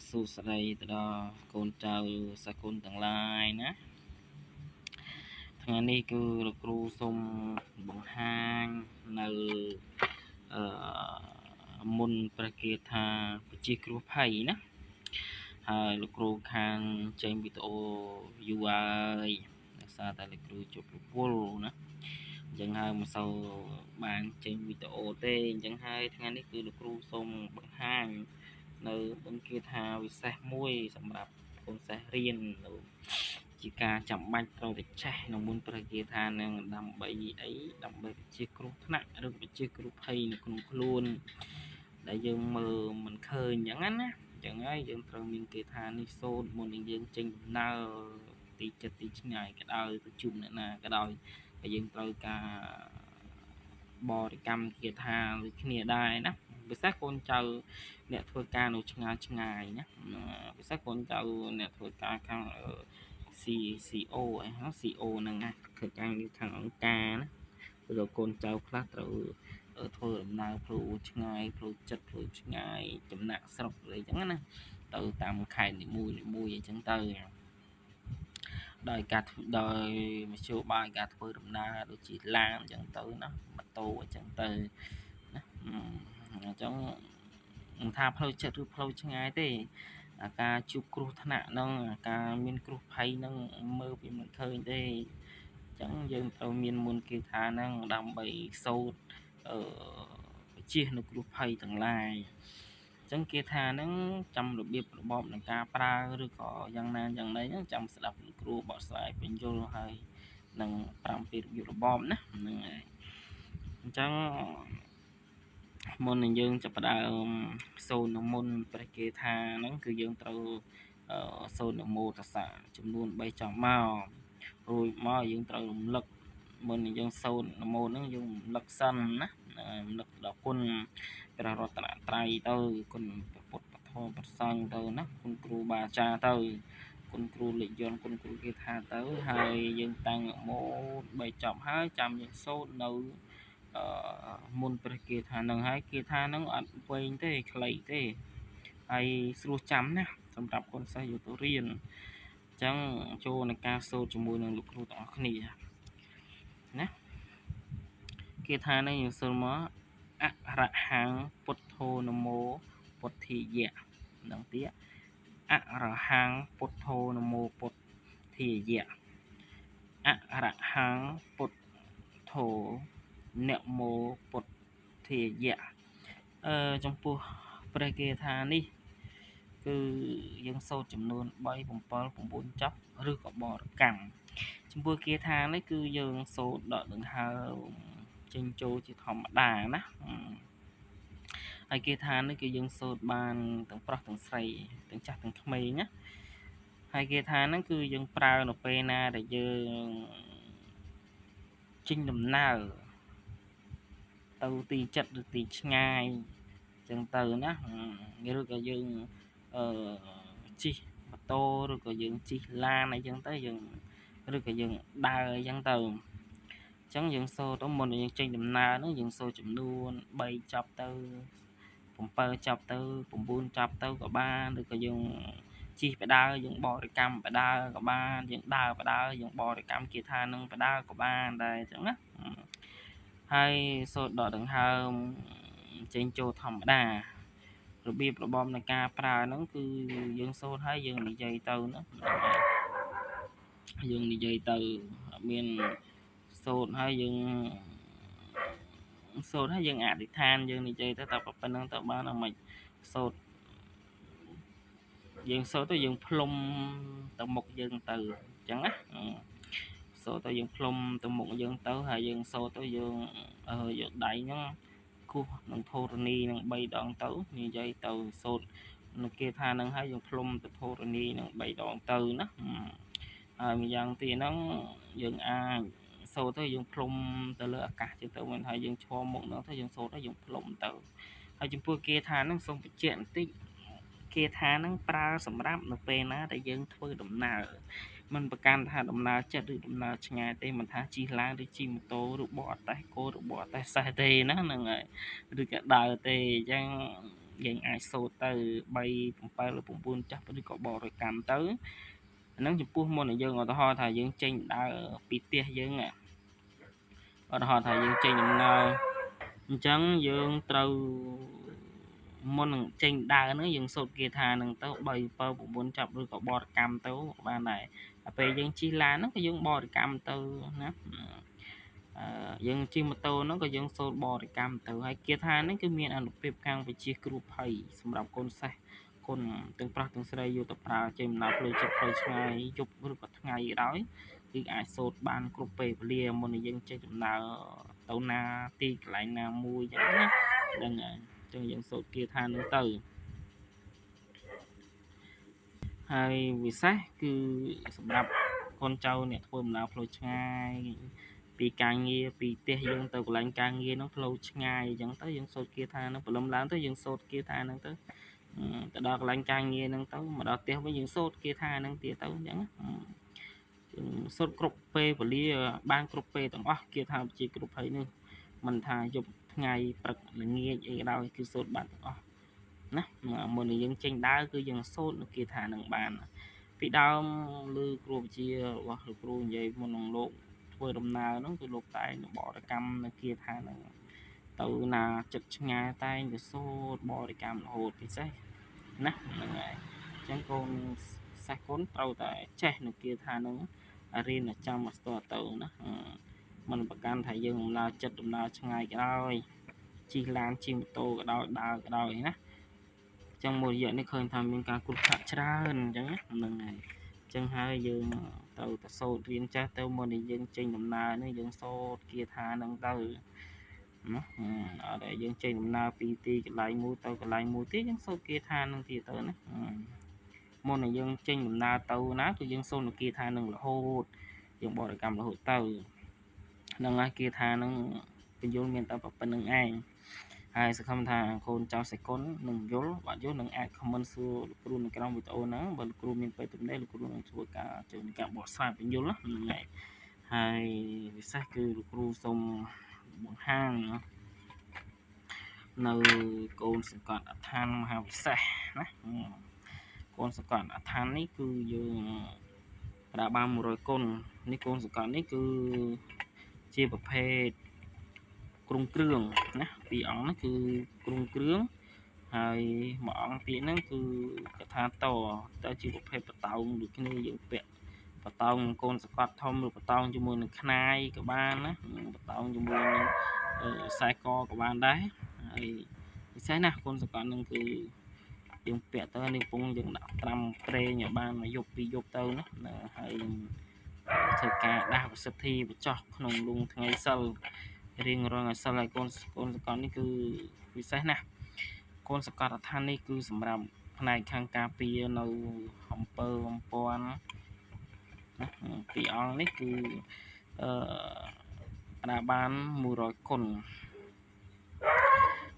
សួស្តីទៅដល់កូនចៅសិស្សគុណទាំងឡាយណាថ្ងៃនេះគឺលោកគ្រូសូមបង្ហាញនៅអឺមុនព្រះគាថាពជាគ្រោះភ័យណាហើយលោកគ្រូខាងចេញវីដេអូយូរហើយដោយសារតែលោកគ្រូជប់រវល់ណាអញ្ចឹងហើយមិនសូវបានចេញវីដេអូទេអញ្ចឹងហើយថ្ងៃនេះគឺលោកគ្រូសូមបង្ហាញនៅបុណ្យគាថាវិសេសមួយសម្រាប់កូនសិស្សរៀននៅជាការចាំបាច់ត្រូវតែចេះនៅមុនព្រះគាថានឹងដើម្បីអីដើម្បីវិជាគ្រោះថ្នាក់ឬវិជាគ្រោះភ័យនៅក្នុងខ្លួនដែលយើងមើលមិនឃើញអញ្ចឹងណាអញ្ចឹងហើយយើងត្រូវមានគាថានេះសូត្រមុននឹងយើងចេញដំណើរទីចិត្តទីឆ្ងាយក៏ដោយទៅជួបអ្នកណាក៏ដោយហើយយើងត្រូវការបរិកម្មគាថាដូចគ្នាដែរណាពិសេសកូនចៅអ្នកធ្វើការនៅឆ្ងាយឆ្ងាយណាពិសេសកូនចៅអ្នកធ្វើការខាង CCO អីហ្នឹង CO ហ្នឹងណាធ្វើការងារខាងអង្គការណាព្រោះកូនចៅខ្លះត្រូវធ្វើដំណើរផ្លូវឆ្ងាយផ្លូវចិត្តផ្លូវឆ្ងាយចំណាក់ស្រុកអីចឹងណាទៅតាមខេត្តនីមួយនីមួយអញ្ចឹងទៅដោយការដោយមធ្យោបាយការធ្វើដំណើរដូចជាឡានអញ្ចឹងទៅណាម៉ូតូអញ្ចឹងទៅណាអញ្ចឹងមិនថាផ្លូវចិត្តឬផ្លូវឆ្ងាយទេអាការជួបគ្រោះថ្នាក់ហ្នឹងអាការមានគ្រោះភ័យហ្នឹងមើលវាមិនឃើញទេអញ្ចឹងយើងត្រូវមានមុនគេថាហ្នឹងដើម្បីសូត្រអឺវិជានៅគ្រោះភ័យទាំងឡាយអញ្ចឹងគេថាហ្នឹងចាំរបៀបរបបនៃការប្រើឬក៏យ៉ាងណាយ៉ាងណីហ្នឹងចាំស្ដាប់លោកគ្រូបកស្រាយបញ្យល់ហើយនឹង5ពីរបៀបរបបណាហ្នឹងហើយអញ្ចឹងមុននឹងយើងចាប់ផ្ដើមសូត្រនមុនព្រះគាថាហ្នឹងគឺយើងត្រូវសូត្រនមោតស្សៈចំនួន3ចំមករួចមកយើងត្រូវរំលឹកមុននឹងយើងសូត្រនមោហ្នឹងយើងរំលឹកសិនណារំលឹកដល់គុណព្រះរតនត្រ័យទៅគុណព្រះពុទ្ធពធព្រះសង្ឃទៅណាគុណគ្រូបាអាចារ្យទៅគុណគ្រូលេខយន្តគុណគ្រូគាថាទៅហើយយើងតាំងនមោ3ចប់ហើយចាំយើងសូត្រនៅមុនព្រះគាថានឹងហើយគាថានឹងអត់វែងទេខ្លីទេហើយស្រួលចាំណាសម្រាប់កូនសិស្សយកទៅរៀនអញ្ចឹងចូលในការសូត្រជាមួយនឹងលោកគ្រូទាំងអស់គ្នាណាគាថានេះយើងសូត្រមកអរហង្គពុទ្ធោនមោពុទ្ធាយៈម្ដងទៀតអរហង្គពុទ្ធោនមោពុទ្ធាយៈអរហង្គពុទ្ធោនមោពុទ្ធាយៈចំពោះព្រះគាថានេះគឺយើងសូត្រចំនួន3 7 9ចប់ឬក៏បរិកម្មចំពោះគាថានេះគឺយើងសូត្រដកដង្ហើមចេញចូលជាធម្មតាណាហើយគាថានេះគឺយើងសូត្របានទាំងប្រុសទាំងស្រីទាំងចាស់ទាំងក្មេងណាហើយគាថាហ្នឹងគឺយើងប្រើនៅពេលណាដែលយើងចេញដំណើរទៅទីចិត្តឬទីឆ្ងាយចឹងទៅណាឬក៏យើងអឺជិះម៉ូតូឬក៏យើងជិះឡានអីចឹងទៅយើងឬក៏យើងដើរអីចឹងទៅអញ្ចឹងយើងសូត្រទៅមុនយើងចេញដំណើរហ្នឹងយើងសូត្រចំនួន3ចប់ទៅ7ចប់ទៅ9ចប់ទៅក៏បានឬក៏យើងជិះបដើយើងបរិកម្មបដើក៏បានយើងដើរបដើយើងបរិកម្មគាថានឹងបដើក៏បានដែរអញ្ចឹងណាហើយសូត្រដកដង្ហើមចេញចូលធម្មតារបៀបរបបនៃការប្រើហ្នឹងគឺយើងសូត្រហើយយើងនិយាយទៅណាយើងនិយាយទៅអត់មានសូត្រហើយយើងសូត្រហើយយើងអធិដ្ឋានយើងនិយាយទៅតែប៉ុណ្្នឹងទៅបានអត់មិនសូត្រយើងសូត្រទៅយើងផ្លុំទៅមុខយើងទៅអញ្ចឹងណាសូត្រទៅយើងផ្លុំទៅមុខយើងទៅហើយយើងសូត្រទៅយើងយកដៃហ្នឹងគោះនឹងធរណីនឹង3ដងទៅនិយាយទៅសូត្រនៅគេថានឹងហើយយើងផ្លុំទៅធរណីនឹង3ដងទៅណាហើយម្យ៉ាងទៀតហ្នឹងយើងអាចសូត្រទៅយើងផ្លុំទៅលើអាកាសចឹងទៅមិនហើយយើងឈរមុខហ្នឹងទៅយើងសូត្រទៅយើងផ្លុំទៅហើយចំពោះគេថាហ្នឹងសូមបញ្ជាក់បន្តិចគេថាហ្នឹងប្រើសម្រាប់នៅពេលណាដែលយើងធ្វើដំណើរមិនប្រកាន់ថាដំណើរចិត្តឬដំណើរឆ្ងាយទេមិនថាជិះឡានឬជិះម៉ូតូឬបរតេះគោឬបរតេះសេះទេណាហ្នឹងហើយឬក៏ដើរទេអញ្ចឹង យើងអាចសូត្រទៅ3 7ឬ9ចាស់ឬក៏បរិកម្មទៅហ្នឹងចំពោះមុនយើងឧទាហរណ៍ថាយើងចេញដើរពីផ្ទះយើងឧទាហរណ៍ថាយើងចេញដំណើរអញ្ចឹងយើងត្រូវមុននឹងចេញដើរហ្នឹងយើងសូត្រគាថាហ្នឹងទៅ3 7 9ចាប់ឬក៏បរិកម្មទៅក៏បានដែរដល់ពេលយើងជិះឡានហ្នឹងក៏យើងបរិកម្មទៅណាយើងជិះម៉ូតូហ្នឹងក៏យើងសូត្របរិកម្មទៅហើយគាថាហ្នឹងគឺមានអានុភាពខាងវិជាគ្រោះភ័យសម្រាប់កូនសេះកូនទាំងប្រុសទាំងស្រីយកទៅប្រើចេញដំណើរផ្លូវចិត្តផ្លូវឆ្ងាយយប់ឬក៏ថ្ងៃក៏ដោយគឺអាចសូត្របានគ្រប់ពេលវេលាមុននឹងយើងចេញដំណើរទៅណាទីកន្លែងណាមួយអញ្ចឹងណាហ្នឹងហើយអញ្ចឹងយើងសូត្រគាថាហ្នឹងទៅហើយវិសេសគឺសម្រាប់កូនចៅអ្នកធ្វើដំណើរផ្លូវឆ្ងាយពីការងារពីផ្ទះយើងទៅកន្លែងការងារហ្នឹងផ្លូវឆ្ងាយអញ្ចឹងទៅយើងសូត្រគាថាហ្នឹងព្រលឹមឡើងទៅយើងសូត្រគាថាហ្នឹងទៅទៅដល់កន្លែងការងារហ្នឹងទៅមកដល់ផ្ទះវិញយើងសូត្រគាថាហ្នឹងទៀតទៅអញ្ចឹងយើងសូត្រគ្រប់ពេលវេលាបានគ្រប់ពេលទាំងអស់គាថាវិជាគ្រប់ភ័យនេះមិនថាយប់ថ្ងៃព្រឹកល្ងាចអីក៏ដោយគឺសូត្របានទាំងអស់ណាមុននឹងយើងចេញដើរគឺយើងសូត្រនៅគាថានឹងបានពីដើមឬគ្រូវិជ្ជារបស់លោកគ្រូនិយាយមុននឹងលោកធ្វើដំណើរហ្នឹងគឺលោកតែងបរិកម្មនៅគាថាហ្នឹងទៅណាចិត្តឆ្ងាយតែងទៅសូត្របរិកម្មរហូតពិសេសណាហ្នឹងហើយអញ្ចឹងកូនសិស្សកូនត្រូវតែចេះនៅគាថាហ្នឹងរៀនចាំអស្ទទៅណាមិនប្រកាន់ថាយើងដំណើរចិត្តដំណើរឆ្ងាយក៏ដោយជិះឡានជិះម៉ូតូក៏ដោយដើរក៏ដោយណាចឹងមួយរយៈនេះឃើញថាមានការគ្រោះថ្នាក់ច្រើនអញ្ចឹងហ្នឹងហើយអញ្ចឹងហើយយើងត្រូវតែសូត្ររៀនចេះទៅមុននឹងយើងចេញដំណើរនេះយើងសូត្រគាថាហ្នឹងទៅណាអត់តែយើងចេញដំណើរពីទីកន្លែងមួយទៅកន្លែងមួយទៀតយើងសូត្រគាថាហ្នឹងទៀតទៅណាមុននឹងយើងចេញដំណើរទៅណាគឺយើងសូត្រគាថាហ្នឹងរហូតយើងបរិកម្មរហូតទៅហ្នឹងហើយគាថាហ្នឹងបញ្យលមានតែប៉ុណ្្នឹងឯងហើយសង្ឃឹមថាកូនចៅសិកុននឹងយល់បាទយល់នឹងអាច comment សួរលោកគ្រូនៅក្រោមវីដេអូហ្នឹងបើលោកគ្រូមានពេលទំនេរលោកគ្រូនឹងធ្វើការជួយការបកស្រាយបញ្យល់ហ្នឹងហើយហើយពិសេសគឺលោកគ្រូសូមបង្ហាញនៅកូនសង្កត់អដ្ឋានមហាពិសេសណាកូនសង្កត់អដ្ឋាននេះគឺយើងប្រើបាន100គុណនេះកូនសង្កត់នេះគឺជាប្រភេទគ្រុងគ្រឿងណាពីរអង្គហ្នឹងគឺគ្រុងគ្រឿងហើយមួយអង្គទៀតហ្នឹងគឺកថាតតើជាប្រភេទបតោងដូចគ្នាយើងពាក់បតោងកូនសកត់ធំឬបតោងជាមួយនឹងខ្នាយក៏បានណាបតោងជាមួយនឹងខ្សែកក៏បានដែរហើយពិសេសណាកូនសកត់ហ្នឹងគឺយើងពាក់ទៅនេះកំពុងយើងដាក់ត្រាំប្រេងឲ្យបានមួយយប់ពីរយប់ទៅណាហើយធ្វើការដាស់ប្រសិទ្ធិបញ្ចោះក្នុងលងថ្ងៃសិលរៀងរាល់ថ្ងៃសិលហើយកូនសកលនេះគឺពិសេសណាស់កូនសកលដ្ឋាននេះគឺសម្រាប់ផ្នែកខាងការពារនៅអំពើអំព័ន្ធណាពីរអង្គនេះគឺអឺប្រើបាន100គុណ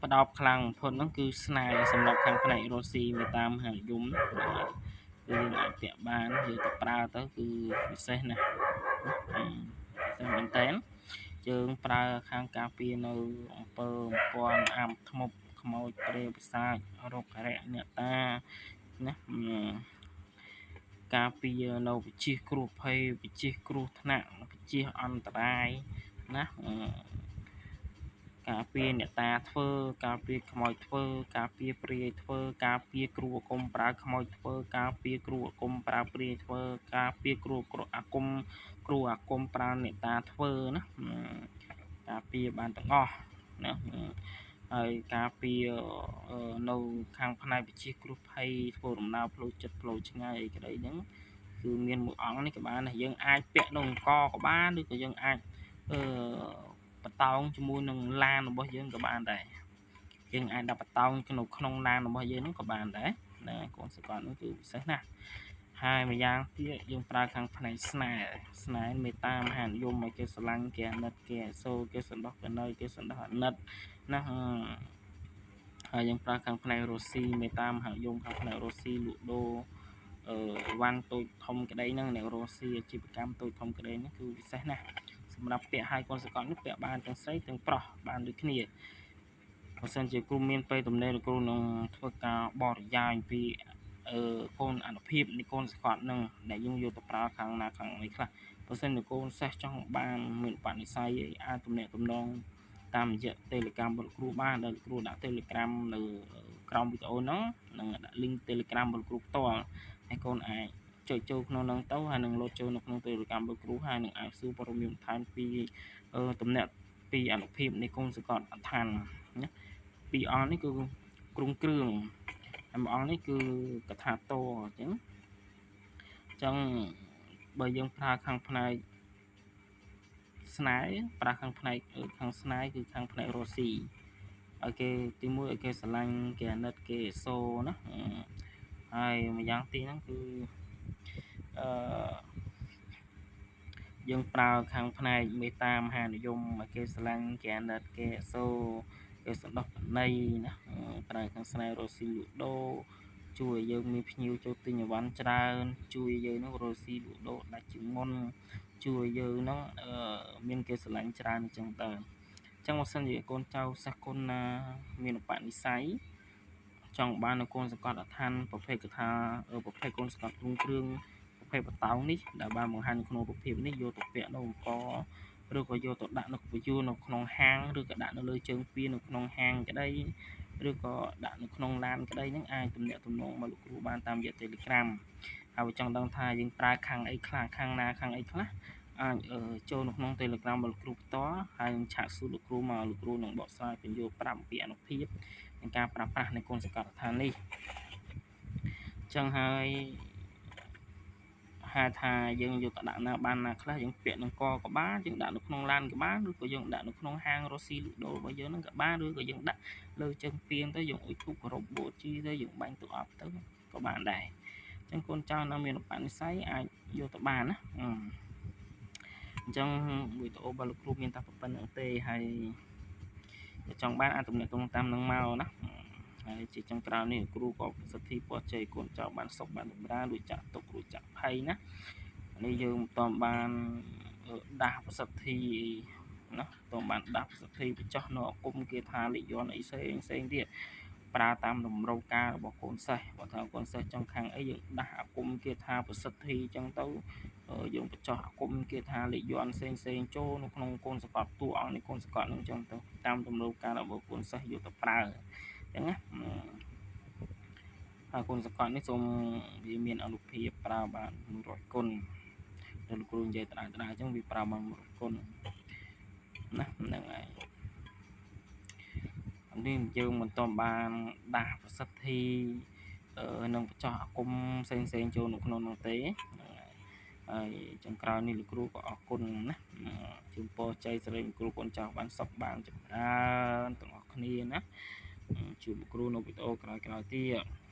ផ្ដោបខ្លាំងបំផុតហ្នឹងគឺស្នេហ៍សម្រាប់ខាងផ្នែករស់ស៊ីមេតាមហានិយមគឺយើងអាចពាក់បានយើងទៅប្រើទៅគឺពិសេសណាស់ពិសេសមែនតើយើងប្រើខាងការពារនៅអំពើអំព័ន្ធអាំធ្មប់ខ្មោចព្រាយបិសាចរោគរៈអ្នកតាណាការពារនៅវិជាគ្រោះភ័យវិជាគ្រោះថ្នាក់វិជាអន្តរាយណាការពារអ្នកតាធ្វើការពារខ្មោចធ្វើការពារព្រាយធ្វើការពារគ្រូអាគមប្រើខ្មោចធ្វើការពារគ្រូអាគមប្រើព្រាយធ្វើការពារគ្រូអាគមគ្រូអាគមប្រើអ្នកតាធ្វើណាការពារបានទាំងអស់ណាហើយការពារនៅខាងផ្នែកវិជាគ្រោះភ័យធ្វើដំណើរផ្លូវចិត្តផ្លូវឆ្ងាយអីក្តីហ្នឹងគឺមានមួយអង្គនេះក៏បានដែរយើងអាចពាក់នៅអង្គក៏បានឬក៏យើងអាចអឺបតោងជាមួយនឹងឡានរបស់យើងក៏បានដែរយើងអាចដាក់បតោងក្នុងឡានរបស់យើងហ្នឹងក៏បានដែរណាកូនសកលហ្នឹងគឺពិសេសណាស់ហើយម្យ៉ាងទៀតយើងប្រើខាងផ្នែកស្នេហ៍ស្នេហ៍មេត្តាមហានិយមឲ្យគេស្រឡាញ់គេអាណិតគេអសូរគេសន្តោសកណីគេសន្តោសអាណិតណាហើយយើងប្រើខាងផ្នែករស់ស៊ីមេត្តាមហានិយមខាងផ្នែករស់ស៊ីលក់ដូរវ៉ាន់តូចធំក្តីហ្នឹងអ្នករស់ស៊ីអាជីវកម្មតូចធំក្តីហ្នឹងគឺពិសេសណាស់សម្រាប់ពាក់ហើយកូនសកលនេះពាក់បានទាំងស្រីទាំងប្រុសបានដូចគ្នា បើសិនជាគ្រូមានពេលទំនេរលោកគ្រូនឹងធ្វើការបរិយាយពីកូនអនុភាពនៃកូនសកត់នឹងដែលយើងយកទៅប្រើខាងណាខាងនេះខ្លះបើសិនជាកូនសិស្សចង់បានមានបនិស័យអីអាចទំនាក់ទំនងតាមរយៈ Telegram របស់លោកគ្រូបានដែលលោកគ្រូដាក់ Telegram នៅក្រោមវីដេអូហ្នឹងនឹងដាក់ link Telegram របស់លោកគ្រូផ្ទាល់ហើយកូនអាចចុចចូលក្នុងហ្នឹងទៅហើយនឹងលោតចូលនៅក្នុង Telegram របស់គ្រូហើយនឹងអាចសួរព័ត៌មានបន្ថែមពីទំនាក់ពីអនុភាពនៃកូនសកត់អដ្ឋានណាពីរអង្គនេះគឺគ្រងគ្រឿងហើយមួយអង្គនេះគឺកថាតអញ្ចឹងអញ្ចឹងបើយើងប្រើខាងផ្នែកស្នេហ៍ប្រើខាងផ្នែកខាងស្នេហ៍គឺខាងផ្នែករស់ស៊ីឲ្យគេទីមួយឲ្យគេស្រឡាញ់គេអាណិតគេសូណាហើយម្យ៉ាងទីហ្នឹងគឺអឺយើងប្រើខាងផ្នែកមេត្តាមហានិយមឲ្យគេស្រឡាញ់គេអាណិតគេសូគេសន្តោសប្រណីណាប្រើខាងស្នេហ៍រស់ស៊ីលក់ដូរជួយឲ្យយើងមានភ្ញៀវចូលទិញអីវ៉ាន់ច្រើនជួយឲ្យយើងនឹងរស់ស៊ីលក់ដូរដាច់ជាងមុនជួយឲ្យយើងនឹងមានគេស្រឡាញ់ច្រើនអញ្ចឹងទៅអញ្ចឹងបើសិនជាកូនចៅសិស្សគុណណាមានឧបនិស្ស័យចង់បាននៅកូនសកត់អដ្ឋានប្រភេទកថាប្រភេទកូនសកត់ទ្រង់គ្រឿងប្រភេទបតោងនេះដែលបានបង្ហាញក្នុងរូបភាពនេះយកទៅពាក់នៅអង្គឬក៏យកទៅដាក់នៅពយួរនៅក្នុងហាងឬក៏ដាក់នៅលើជើងពាននៅក្នុងហាងក្តីឬក៏ដាក់នៅក្នុងឡានក្តីហ្នឹងអាចទំនាក់ទំនងមកលោកគ្រូបានតាមរយៈ Telegram ហើយចង់ដឹងថាយើងប្រើខាងអីខ្លះខាងណាខាងអីខ្លះអាចចូលនៅក្នុង Telegram របស់លោកគ្រូផ្ទាល់ហើយនឹងឆាតសួរលោកគ្រូមកលោកគ្រូនឹងបកស្រាយពន្យល់ប្រាប់អំពីអនុភាពនៃការប្រើប្រាស់នៃកូនសកលដ្ឋាននេះចឹងហើយហៅថាយើងយកទៅដាក់ណាបានណាខ្លះយើងពាក់នឹងកក៏បានយើងដាក់នៅក្នុងឡានក៏បានឬក៏យើងដាក់នៅក្នុងហាងរស់ស៊ីលក់ដូររបស់យើងហ្នឹងក៏បានឬក៏យើងដាក់លើជើងពានទៅយើងអុជធូបគោរពបូជាទៅយើងបាញ់ទឹកអប់ទៅក៏បានដែរអញ្ចឹងកូនចៅនៅមានឧបនិស្ស័យអាចយកទៅបានណាអញ្ចឹងវីដេអូរបស់លោកគ្រូមានតែប៉ុណ្្នឹងទេហើយចង់បានអាចទំនាក់ទំនងតាមនឹងមកណាហើយជាចុងក្រោយនេះគ្រូក៏ប្រសិទ្ធិពរជ័យកូនចៅបានសុខបានចម្រើនរួចចាក់ទុករួចចាក់ភ័យណានេះយើងមិនតបានដាស់ប្រសិទ្ធិណាតបានដាស់ប្រសិទ្ធិបញ្ចុះនៅអគុំគេថាលិយន្តអីផ្សេងផ្សេងទៀតប្រើតាមតម្រូវការរបស់កូនសិស្សបើថាកូនសិស្សចង់ខាងអីយើងដាស់អគុំគេថាប្រសិទ្ធិអញ្ចឹងទៅយើងបញ្ចុះអគុំគេថាលិយន្តផ្សេងផ្សេងចូលនៅក្នុងកូនសកត់តួអង្គនៃកូនសកត់នឹងអញ្ចឹងទៅតាមតម្រូវការរបស់កូនសិស្សយកទៅប្រើអញ្ចឹងណាហើយកូនសកត់នេះសូមវាមានអនុភាពប្រើបាន100គុណដល់លោកគ្រូនិយាយដដែលៗអញ្ចឹងវាប្រើបាន100គុណណាហ្នឹងហើយនេះយើងមិនតបានដាស់ប្រសិទ្ធិនឹងបញ្ចុះអាគមផ្សេងផ្សេងចូលនៅក្នុងនោះទេហើយចុងក្រោយនេះលោកគ្រូក៏អរគុណណាជូនពរជ័យសិរីគ្រូកូនចៅបានសុខបានចម្រើនទាំងអស់គ្នាណាជួបលោកគ្រូនៅវីដេអូក្រោយៗទៀត។